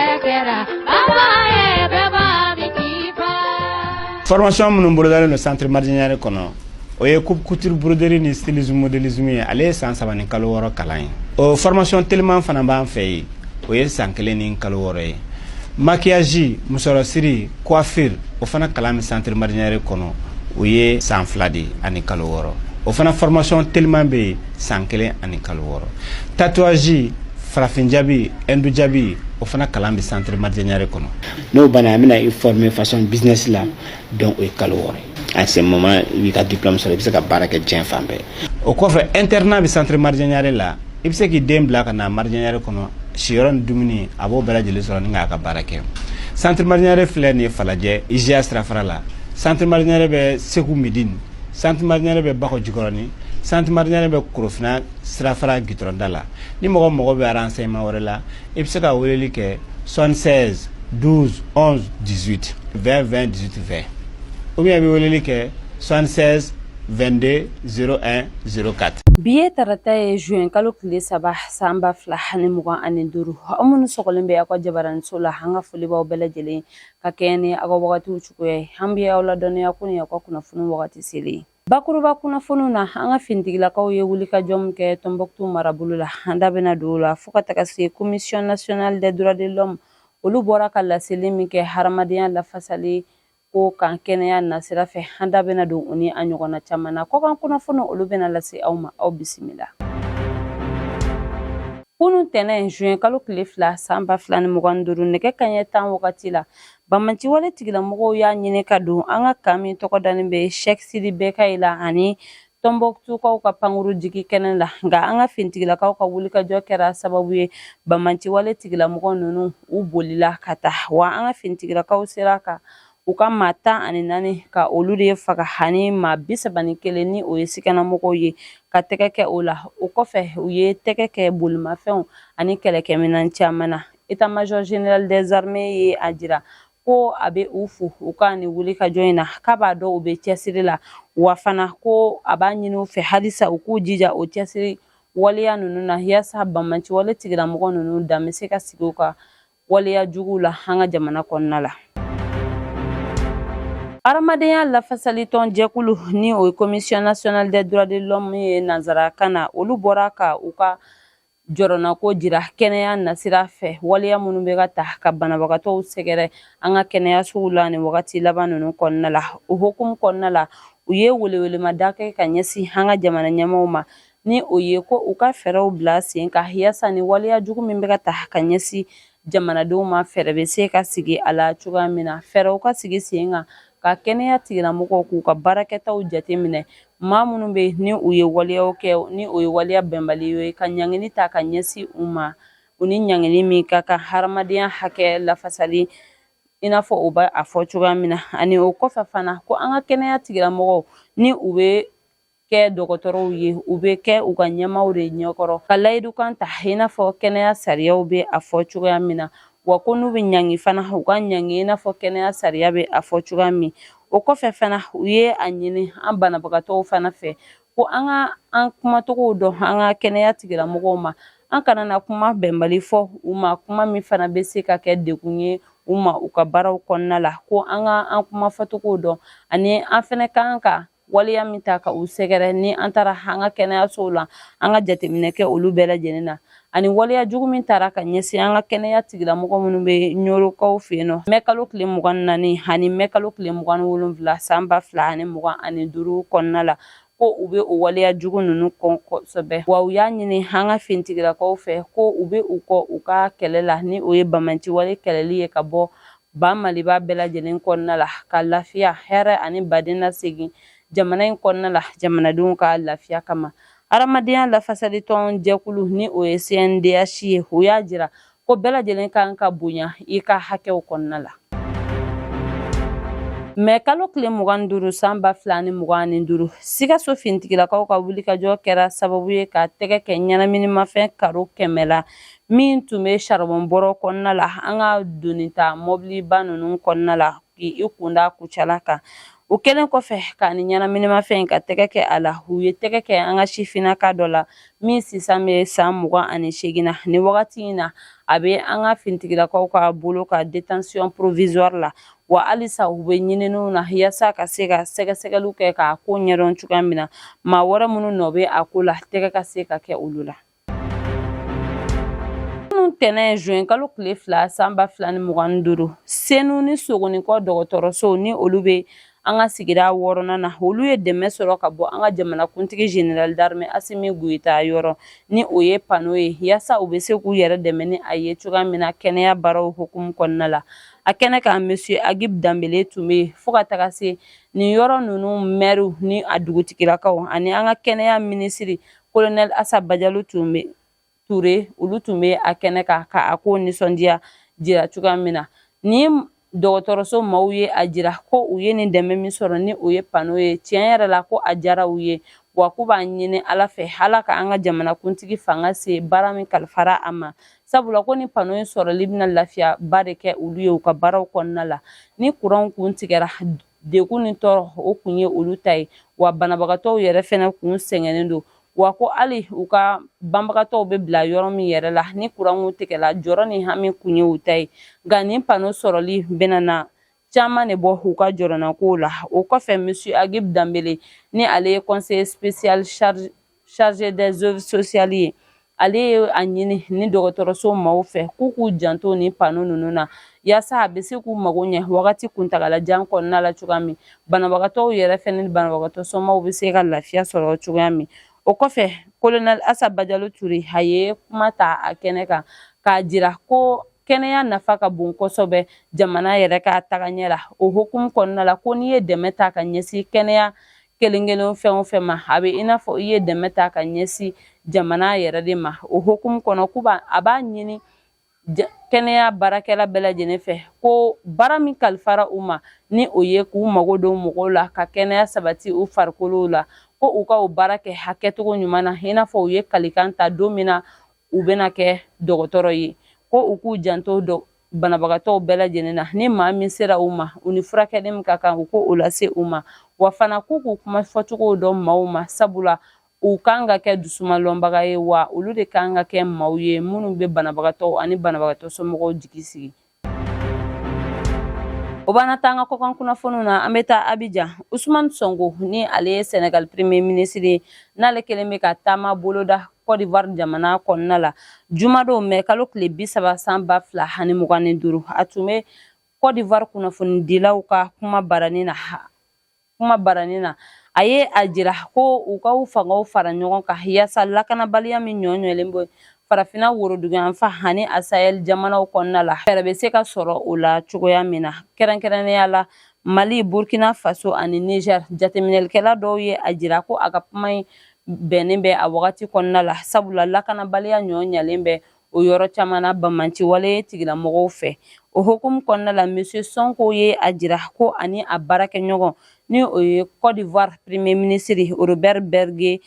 Kɛra baba ye bɛɛ b'a min k'i fa. Formation minnu bolodalen don centre Mardian Niare kɔnɔ, o ye coupe couture, broderie ni stylisme, modélisme ye. Ale ye san 3 ni kalo 6 kalan ye. O formation teliman fana b'an fɛ yen, o ye san 1 ni kalo 6 ye. Maquillage, musɔrɔsiri, coiffure, o fana kalan bɛ centre Mardian Niare kɔnɔ, o ye san 2 de ani kalo 6. O fana formation teliman bɛ yen, san 1 ani kalo 6. Tatouage, farafin jabi, hindu jabi, o fana kalan bɛ centre Mardian Niare kɔnɔ. N'o banna, an bɛna i former façon business la. Donc o ye kalo 6 ye. À ce moment, i b'i ka diplôme sɔrɔ, i bɛ se ka baara kɛ diɲɛ fan bɛɛ. O kɔfɛ, internat bɛ centre Mardian Niare la. I bɛ se k'i den bila ka na Mardian Niare kɔnɔ, siyɔrɔ ni dumuni, a b'o bɛɛ lajɛlen sɔrɔ ni k'a ka baara kɛ. Centre Mardian Niare filɛ nin ye Falajɛ, IGA sirafara la. Centre Mardian Niare bɛ Segu Midine, centre Mardian Niare bɛ Bakɔ Jikɔrɔni, centre Mardian Niare bɛ Korofina sirafara gitɔrɔnda la. Ni mɔgɔ mago bɛ renseignement wɛrɛ la, i bɛ se ka weleli kɛ 76 12 11 18 20 20 18 20, ou bien i bɛ weleli kɛ 76 22 01 04. Bi ye tarata ye, juin kalo tile 3, san 2025. Aw minnu sɔgɔlen bɛ aw ka jabaraniso la, an ka foli b'aw bɛɛ lajɛlen ka kɛɲɛ ni aw ka wagatiw cogoya ye. An bɛ aw ladɔnniya ko nin y'aw ka kunnafoni wagati selen. Bakuruba kunnafoniw na, an ka finitigilakaw ye wulikajɔ min kɛ Tɔnbɔkutu marabolo la, an da bɛna don o la, fo ka taga se Commission nationale des droits de l'homme, olu bɔra ka laseli min kɛ hadamadenya lafasali ko kan kɛnɛya nasira fɛ, an da bɛna don o ni a ɲɔgɔnna caman na. Kɔkan kunnafoni, olu bɛna lase aw ma. Aw bisimila. Kunun tɛnɛ, juin kalo tile 2, san 2025, nɛgɛ kaɲɛ 10 wagati la, bamaciwale tigilamɔgɔw y'a ɲini ka don an ka kan min tɔgɔ dalen bɛ Cheick Sidi Bekayi la ani Tɔnbɔkutukaw ka pankuru jigi kɛnɛ la. Nka an ka finitigilakaw ka wulikajɔ kɛra sababu ye, bamaciwale tigilamɔgɔ ninnu, u bolila ka taa. Wa an ka finitigilakaw sera ka u ka maa 14 ka olu de faga, ani maa 31, ni o ye sikanamɔgɔw ye, ka tɛgɛ kɛ o la. O kɔfɛ, u ye tɛgɛ kɛ bolimafɛnw ani kɛlɛkɛminɛn caman na. État-major général des armées ye a jira ko a bɛ u fo u ka nin wulikajɔ in na, k'a b'a dɔn u bɛ cɛsiri la, wa fana ko a b'a ɲini u fɛ halisa u k'u jija o cɛsiri waleya ninnu na, yaasa bamaciwale tigilamɔgɔ ninnu dan bɛ se ka sigi u ka waleya juguw la an ka jamana kɔnɔna la. Hadamadenya lafasalitɔn jɛkulu, ni o ye Commission nationale des droits de l'homme ye nanzarakan na, olu bɔra ka u ka jɔrɔnako jira kɛnɛya nasira fɛ, waleya minnu bɛ ka ta ka banabagatɔw sɛgɛrɛ an ka kɛnɛyasow la nin wagati laban ninnu kɔnɔna la. O hukumu kɔnɔna la, u ye welewelemada kɛ ka ɲɛsin an ka jamana ɲɛmaaw ma, ni o ye ko u ka fɛɛrɛw bila sen kan, yaasa ni waleya jugu min bɛ ka ta ka ɲɛsin jamanadenw ma, fɛɛrɛ bɛ se ka sigi a la cogoya min na. Fɛɛrɛw ka sigi sen kan ka kɛnɛya tigilamɔgɔw k'u ka baarakɛtaw jateminɛ, maa minnu bɛ ni u ye waleyaw kɛ, ni o ye waleya bɛnbali ye, ka ɲangili ta ka ɲɛsin u ma, u ni ɲangili min ka kan hadamadenya hakɛ lafasali i n'a fɔ u b'a a fɔ cogoya min na. Ani o kɔfɛ fana, ko an ka kɛnɛya tigilamɔgɔw, ni u bɛ kɛ dɔgɔtɔrɔw ye, u bɛ kɛ u ka ɲɛmaaw de ɲɛkɔrɔ ka layidukan ta i n'a fɔ kɛnɛya sariyaw bɛ a fɔ cogoya min na, wa ko n'u bɛ ɲangi fana, u ka ɲangi i n'a fɔ kɛnɛya sariya bɛ a fɔ cogoya min. O kɔfɛ fana, u ye a ɲini an banabagatɔw fana fɛ ko an ka an kumacogow dɔn an ka kɛnɛya tigilamɔgɔw ma, an kana na kuma bɛnbali fɔ u ma, kuma min fana bɛ se ka kɛ degun ye u ma u ka baaraw kɔnɔna la, ko an ka an kuma fɔcogow dɔn, ani an fana kan ka waleya min ta ka u sɛgɛrɛ ni an taara an ka kɛnɛyasow la, an ka jateminɛ kɛ olu bɛɛ lajɛlen na, ani waleya jugu min taara ka ɲɛsin an ka kɛnɛya tigilamɔgɔ minnu bɛ Ɲorokaw fɛ yen nɔ mɛ kalo tile 24 ani mɛ kalo tile 27, san 2025 kɔnɔna la, ko u bɛ o waleya jugu ninnu kɔn kosɛbɛ. Wa u y'a ɲini an ka finitigilakaw fɛ ko u bɛ u kɔ u ka kɛlɛ la, ni o ye bamaciwale kɛlɛli ye ka bɔ ba Maliba bɛɛ lajɛlen kɔnɔna la, ka lafiya, hɛrɛ ani baden lasegin jamana in kɔnɔna la, jamanadenw ka lafiya kama. Hadamadenya lafasalitɔn jɛkulu, ni o ye CNDH ye, o y'a jira ko bɛɛ lajɛlen kan ka bonya i ka hakɛw kɔnɔna la. Mɛ kalo tile 25, san 2025, Sikaso finitigilakaw ka wulikajɔ kɛra sababu ye ka tɛgɛ kɛ ɲɛnaminimafɛn karo 100 la min tun bɛ saribɔn bɔrɔ kɔnɔna la an ka donita mɔbiliba ninnu kɔnɔna la, k'i kunda Kucala kan. O kɛlen kɔfɛ ka ni ɲɛnaminimafɛn in ka tɛgɛ kɛ a la, u ye tɛgɛ kɛ an ka sifinnaka dɔ la min sisan bɛ san 28 na. Nin wagati in na, a bɛ an ka finitigilakaw ka bolo ka détention provisoire la, wa halisa u bɛ ɲininiw na yaasa ka se ka sɛgɛsɛgɛliw kɛ k'a ko ɲɛdɔn cogoya min na, maa wɛrɛ minnu nɔ bɛ a ko la, tɛgɛ ka se ka kɛ olu la. Tɛnɛn juin kalo tile 2 san 2025, Senu ni Sogonikɔ dɔgɔtɔrɔso ni olu bɛ an ka sigida wɔɔrɔnan na, olu ye dɛmɛ sɔrɔ ka bɔ an ka jamanakuntigi général d'armée Asimi Goyita yɔrɔ, ni o ye panneau ye, yaasa u bɛ se k'u yɛrɛ dɛmɛ ni a ye cogoya min na kɛnɛya baaraw hukumu kɔnɔna la. A kɛnɛ kan, monsieur Agib Danbele tun bɛ yen, fo ka taga se nin yɔrɔ ninnu mɛriw ni a dugutigilakaw ani an ka kɛnɛya minisiri colonel Asa Bajalo tun bɛ Ture, olu tun bɛ a kɛnɛ kan ka a ko nisɔndiya jira cogoya min na. Ni dɔgɔtɔrɔso maaw ye a jira ko u ye nin dɛmɛ min sɔrɔ, ni o ye panneau ye, tiɲɛ yɛrɛ la ko a diyara u ye, wa k'u b'a ɲini Ala fɛ, Ala ka an ka jamanakuntigi fanga se baara min kalifara a ma, sabula ko ni panneau in sɔrɔli bɛna lafiyaba de kɛ olu ye u ka baaraw kɔnɔna la. Ni kuranw kun tigɛra, degun ni tɔɔrɔ o kun ye olu ta ye, wa banabagatɔw yɛrɛ fɛnɛ kun sɛgɛnnen don, wa ko hali u ka banbagatɔw bɛ bila yɔrɔ min yɛrɛ la, ni kuranw tigɛla, jɔrɔ ni hami kun ye u ta ye. Nka nin panneau sɔrɔli bɛna na caman de bɔ u ka jɔrɔnakow la. O kɔfɛ, monsieur Agib Danbele, ni ale ye conseiller spécial chargé des œuvres sociales ye, ale ye a ɲini ni dɔgɔtɔrɔso maaw fɛ k'u k'u janto ni panneau ninnu na, yaasa a bɛ se k'u mago ɲɛ wagati kuntagalajan kɔnɔna la cogoya min, banabagatɔw yɛrɛ fɛnɛ ni banabagatɔ somaaw bɛ se ka lafiya sɔrɔ cogoya min. O kɔfɛ, colonel Asa Bajalo Ture, a ye kuma ta a kɛnɛ kan k'a jira ko kɛnɛya nafa ka bon kosɛbɛ jamana yɛrɛ ka tagaɲɛ la. O hukumu kɔnɔna la, ko n'i ye dɛmɛ ta ka ɲɛsin kɛnɛya kelen kelen fɛn o fɛn ma, a bɛ i n'a fɔ i ye dɛmɛ ta ka ɲɛsin jamana yɛrɛ de ma. O hukumu kɔnɔ, k'u b'a a b'a ɲini kɛnɛya baarakɛla bɛɛ lajɛlen fɛ ko baara min kalifara u ma, ni o ye k'u mago don mɔgɔw la ka kɛnɛya sabati u farikolow la, ko u ka o baara kɛ hakɛcogo ɲuman na, i n'a fɔ u ye kalikan ta don min na u bɛna kɛ dɔgɔtɔrɔ ye, ko u k'u janto banabagatɔw bɛɛ lajɛlen na. Ni maa min sera u ma, u ni furakɛli min ka kan, u ko o lase u ma, wa fana k'u k'u kuma fɔcogow dɔn maaw ma, sabula u kan ka kɛ dusumalɔnbaga ye, wa olu de kan ka kɛ maaw ye minnu bɛ banabagatɔw ani banabagatɔ somɔgɔw jigi sigi. O b'an taa an ka kɔkan kunnafoniw na. An bɛ taa Abijan. Usumani Sonko, ni ale ye Senegal premier ministre ye, n'ale kɛlen bɛ ka taama boloda Côte d'Ivoire jamana kɔnɔna la jumadon mɛ kalo tile 30 san 2025, a tun bɛ Côte d'Ivoire kunnafonidilaw ka kuma baranin na. A ye a jira ko u ka fangaw fara ɲɔgɔn kan yaasa lakanabaliya min ɲɔɲɔlen bɛ Farafinna woroduguyanfan ani a Sahel jamanaw kɔnɔna la, fɛɛrɛ bɛ se ka sɔrɔ o la cogoya min na, kɛrɛnkɛrɛnnenya la Mali, Burkina Faso ani Niger. Jateminɛlikɛla dɔw ye a jira ko a ka kuma in bɛnnen bɛ a wagati kɔnɔna la, sabula lakanabaliya ɲɔ ɲalen bɛ o yɔrɔ caman na banbanci wale tigilamɔgɔw fɛ. O hukumu kɔnɔna la, monsieur Sonko ye a jira ko ani a baarakɛɲɔgɔn, ni o ye Côte d'Ivoire premier ministre Robert Berger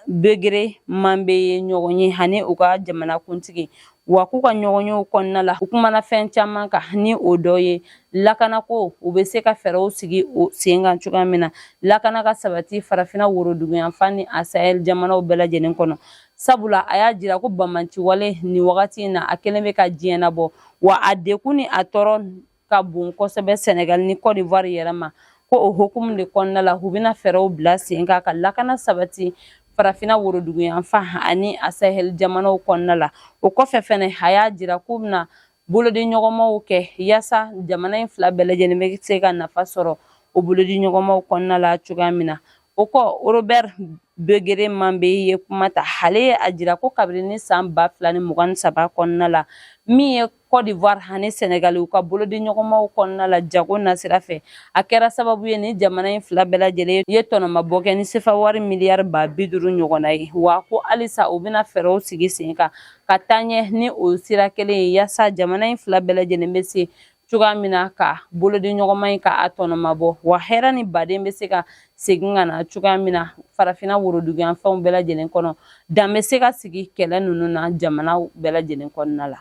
Begré Mambe ye ɲɔgɔn ye ani u ka jamanakuntigi, wa k'u ka ɲɔgɔnyew kɔnɔna la, u kumana fɛn caman kan, ni o dɔ ye lakanako, u bɛ se ka fɛɛrɛw sigi o sen kan cogoya min na lakana ka sabati Farafinna woroduguyanfan ni a Sahel jamanaw bɛɛ lajɛlen kɔnɔ, sabula a y'a jira ko banbanci wale nin wagati in na, a kɛlen bɛ ka diɲɛ nabɔ, wa a dekun ni a tɔɔrɔ ka bon kosɛbɛ Senegal ni Côte d'Ivoire yɛrɛ ma. Ko o hukumu de kɔnɔna la, u bɛna fɛɛrɛw bila sen kan ka lakana sabati Farafinna woroduguyanfan ani a Sahel jamanaw kɔnɔna la. O kɔfɛ fɛnɛ, a y'a jira k'u bɛna bolodiɲɔgɔnmaw kɛ yaasa jamana in fila bɛɛ lajɛlen bɛ se ka nafa sɔrɔ o bolodiɲɔgɔnmaw kɔnɔna la cogoya min na. O kɔ, Robert Begré Mambe ye kuma ta. Ale ye a jira ko kabini san 2023 kɔnɔna la, min ye Côte d'Ivoire ani Sénégal u ka bolodiɲɔgɔnmaw kɔnɔna la jago nasira fɛ, a kɛra sababu ye ni jamana in fila bɛɛ lajɛlen ye tɔnɔmabɔ kɛ ni sefa wari miliyari 50 000 ɲɔgɔnna ye, wa ko halisa u bɛna fɛɛrɛw sigi sen kan ka taa ɲɛ ni o sira kelen ye, yaasa jamana in fila bɛɛ lajɛlen bɛ se cogoya min na ka bolodiɲɔgɔnma in ka a tɔnɔmabɔ, wa hɛrɛ ni baden bɛ se ka segin ka na cogoya min na Farafinna woroduguyanfanw bɛɛ lajɛlen kɔnɔ, dan bɛ se ka sigi kɛlɛ ninnu na jamana bɛɛ lajɛlen kɔnɔna la.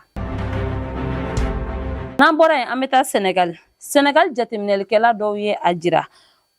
N'an bɔra yen, an bɛ taa Sɛnɛgali. Sɛnɛgali jateminɛlikɛla dɔw ye a jira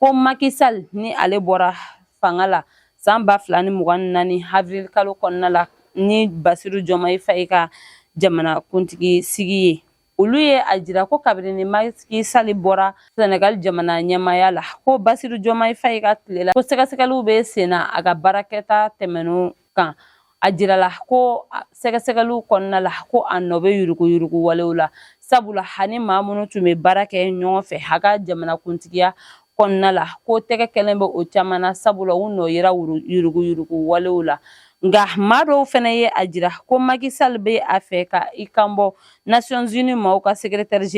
ko Macky Sall ni ale bɔra fanga la san 2024 avril kalo kɔnɔna la ni Basiru Diomaye Faye ka jamanakuntigi sigi ye. Olu ye a jira ko kabini ni Macky Sall bɔra Senegal jamana ɲɛmaaya la, ko Basiru Diomaye Faye ka tile la, ko sɛgɛsɛgɛliw bɛ sen na a ka baarakɛta tɛmɛnw kan. A jirala ko sɛgɛsɛgɛliw kɔnɔna la, ko a nɔ bɛ yuruguyurugu walew la, sabula ani maa minnu tun bɛ baara kɛ ɲɔgɔn fɛ a ka jamanakuntigiya kɔnɔna la, ko tɛgɛ kɛlen bɛ o caman na, sabula u nɔ yera yuruguyurugu walew la. Nka maa dɔw fana ye a jira ko Macky Sall bɛ a fɛ ka i kanbɔ Nations Unies maaw ka secrétaire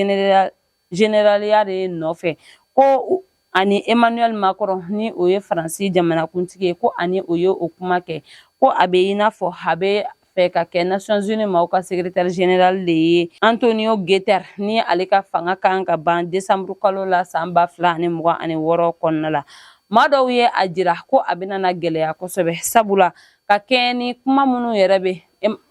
généraliya de nɔfɛ, ko ani Emmanuel Macron, ni o ye Faransi jamanakuntigi ye, ko ani o ye o kuma kɛ, ko a bɛ i n'a fɔ a bɛ fɛ ka kɛ Nations Unies maaw ka secrétaire général de ye. Antonio Guterres, ni ale ka fanga kan ka ban décembre kalo la san 2026 kɔnɔna la, maa dɔw ye a jira ko a bɛna na gɛlɛya kosɛbɛ, sabula ka kɛɲɛ ni kuma minnu yɛrɛ bɛ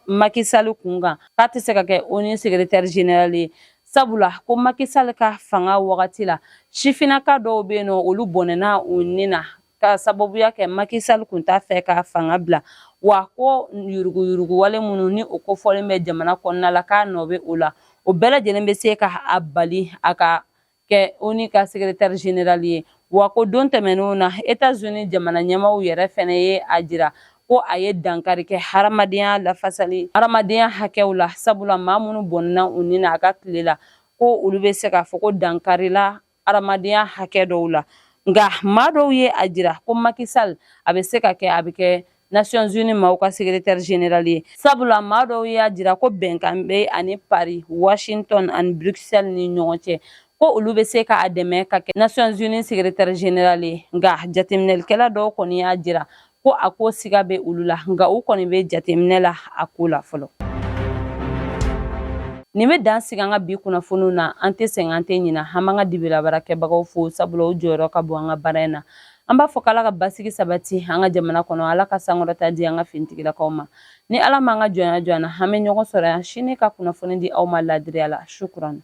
Macky Sall kun kan, k'a tɛ se ka kɛ ONU secrétaire général ye, sabula ko Macky Sall ka fanga wagati la, sifinnaka dɔw bɛ yen nɔ, olu bɔnɛna u ni na ka sababuya kɛ Macky Sall kun t'a fɛ ka fanga bila. Wa ko yuruguyurugu wale minnu ni o kofɔlen bɛ jamana kɔnɔna la, k'a nɔ bɛ o la, o bɛɛ lajɛlen bɛ se ka a bali a ka kɛ ONU ka secrétaire général ye. Wa ko don tɛmɛnenw na, États-Unis jamana ɲɛmaaw yɛrɛ fɛnɛ ye a jira ko a ye dankari kɛ hadamadenya lafasali, hadamadenya hakɛw la, sabula maa minnu bɔnna u ni na a ka tile la, ko olu bɛ se k'a fɔ ko dankarila hadamadenya hakɛ dɔw la. Nka maa dɔw ye a jira ko Macky Sall a bɛ se ka kɛ a bɛ kɛ Nations Unies maaw ka secrétaire général ye, sabula maa dɔw y'a jira ko bɛnkan bɛ ani Paris, Washington ani Bruxelles ni ɲɔgɔn cɛ, ko olu bɛ se k'a dɛmɛ ka kɛ Nations Unies secrétaire général ye. Nka jateminɛlikɛla dɔw kɔni y'a jira ko a ko siga bɛ olu la, nka u kɔni bɛ jateminɛ la a ko la fɔlɔ. Nin bɛ dan sigi an ka bi kunnafoniw na. An tɛ sɛgɛn, an tɛ ɲina, an b'an ka dibilabaarakɛbagaw fo, sabula u jɔyɔrɔ ka bon an ka baara in na. An b'a fɔ k'Ala ka basigi sabati an ka jamana kɔnɔ, Ala ka sankɔrɔta di an ka finitigilakaw ma. Ni Ala m'an ka jɔnya jɔ an na, an bɛ ɲɔgɔn sɔrɔ yan sini ka kunnafoni di aw ma laadiriya la. Shukran.